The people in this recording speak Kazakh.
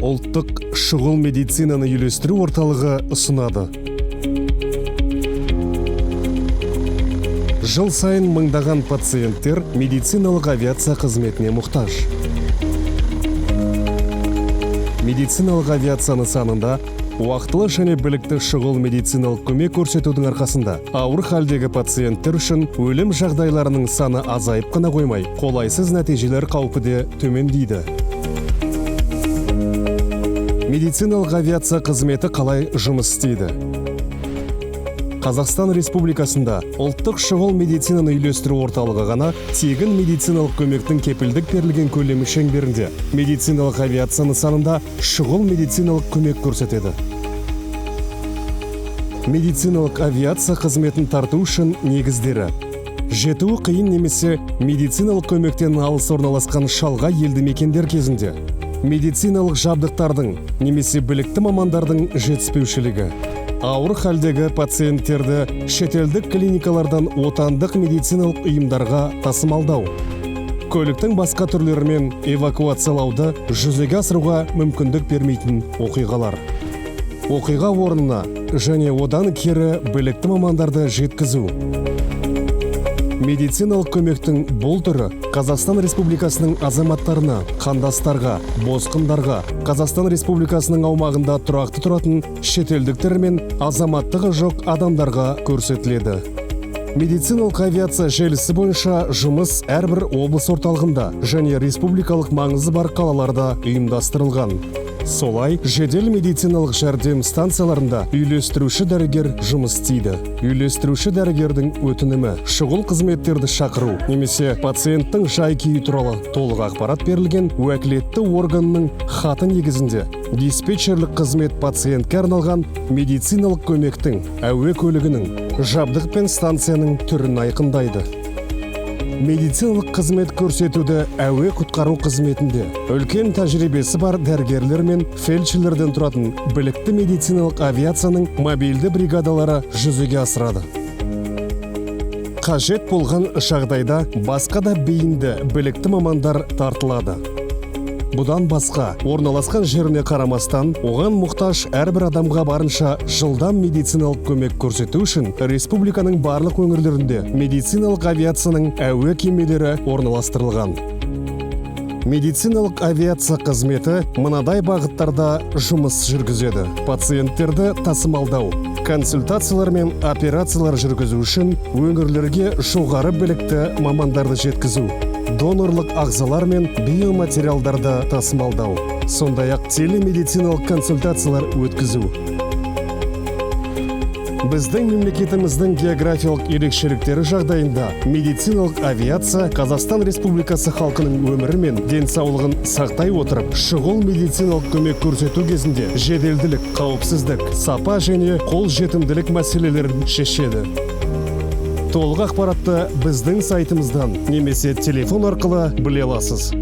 Ұлттық шұғыл медицинаны үйлестіру орталығы ұсынады. Жыл сайын мыңдаған пациенттер медициналық авиация қызметіне мұқтаж. Медициналық авиация нысанында уақытылы және білікті шұғыл медициналық көмек көрсетудің арқасында ауыр халдегі пациенттер үшін өлім жағдайларының саны азайып қана қоймай, қолайсыз нәтижелер қаупі де төмендейді. Медициналық авиация қызметі қалай жұмыс істейді? Қазақстан Республикасында ұлттық шұғыл медицинаны үйлестіру орталығы ғана тегін медициналық көмектің кепілдік берілген көлемі шеңберінде медициналық авиация нысанында шұғыл медициналық көмек көрсетеді. Медициналық авиация қызметін тарту үшін негіздері: жетуі қиын немесе медициналық көмектен алыс орналасқан шалғай елді мекендер кезінде медициналық жабдықтардың немесе білікті мамандардың жетіспеушілігі, ауыр халдегі пациенттерді шетелдік клиникалардан отандық медициналық ұйымдарға тасымалдау, көліктің басқа түрлерімен эвакуациялауды жүзеге асыруға мүмкіндік бермейтін оқиғалар, оқиға орнына және одан кері білікті мамандарды жеткізу. Медициналық көмектің бұл түрі Қазақстан Республикасының азаматтарына, қандастарға, босқындарға, Қазақстан Республикасының аумағында тұрақты тұратын шетелдіктер мен азаматтығы жоқ адамдарға көрсетіледі. Медициналық авиация желісі бойынша жұмыс әрбір облыс орталығында және республикалық маңызы бар қалаларда ұйымдастырылған. Солай, жедел медициналық жәрдем станцияларында үйлестіруші дәрігер жұмыс істейді. Үйлестіруші дәрігердің өтінімі, шұғыл қызметтерді шақыру немесе пациенттің жай-күйі туралы толық ақпарат берілген уәкілетті органның хаты негізінде диспетчерлік қызмет пациентке арналған медициналық көмектің әуе көлігінің, жабдық пен станцияның түрін айқындайды. Медициналық қызмет көрсетуді әуе құтқару қызметінде үлкен тәжірибесі бар дәрігерлер мен фельдшерлерден тұратын білікті медициналық авиацияның мобильді бригадалары жүзеге асырады. Қажет болған жағдайда басқа да бейінді білікті мамандар тартылады. Бұдан басқа, орналасқан жеріне қарамастан, оған мұқтаж әрбір адамға барынша жылдам медициналық көмек көрсету үшін республиканың барлық өңірлерінде медициналық авиацияның әуе кемелері орналастырылған. Медициналық авиация қызметі мынадай бағыттарда жұмыс жүргізеді: пациенттерді тасымалдау, консультациялар мен операциялар жүргізу үшін өңірлерге жоғары білікті мамандарды жеткізу, донорлық ағзалар мен биоматериалдарды тасымалдау, сондай-ақ телемедициналық консультациялар өткізу. Біздің мемлекетіміздің географиялық ерекшеліктері жағдайында медициналық авиация Қазақстан Республикасы халқының өмірі мен денсаулығын сақтай отырып, шұғыл медициналық көмек көрсету кезінде жеделділік, қауіпсіздік, сапа және қолжетімділік мәселелерін шешеді. Толық ақпаратты біздің сайтымыздан немесе телефон арқылы біле аласыз.